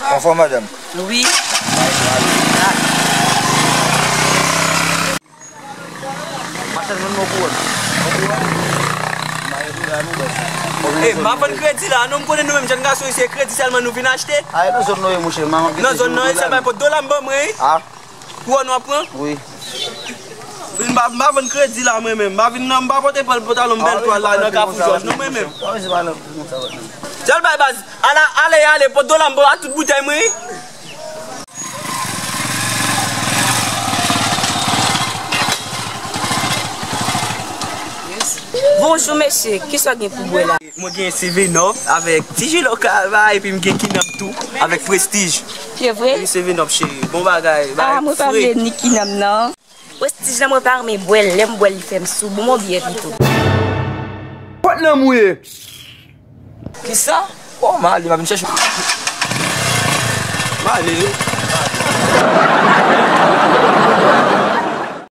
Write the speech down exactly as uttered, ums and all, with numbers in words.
Anfòm, madanm? Wi. E, m pa vann kredi la non, m konnen nou menm jèn gason isi, se kredi sèlman nou vin achte. Ay, nan zòn nou ye, monchè. Nan zòn nou ye, sèlman pot dola m ban mwen, wi. Ah, Pou w nou ap pran? Wi. M pa, m pa vann kredi la mwen menm. M pa vin nan, m pa pote pantalon m bèl twal la nan Kafou Jòj non mwen menm. Ah, wi, se pa nan pou konsa, wè. Sèl bay baz, ala, ale, ale, pot dola m ban a tout boutèy mwen, wi. Bonjou mesye, kisa w gen pou bwè la? Mwen gen seven up avèk ti ji lokal ba, epi m gen kinanm tou avèk Prestige. Se vre? Wi, seven up cheri. Bon bagay. Ah, mwen pa vle ni kinanm nan. Prestige la mwen pa renmen bwè l, lè m bwè l li fè m sou. Bon, mwen byen pito. Kot nan mouye? Kisa? Bon, m ale, m ap vin chèche. M ale.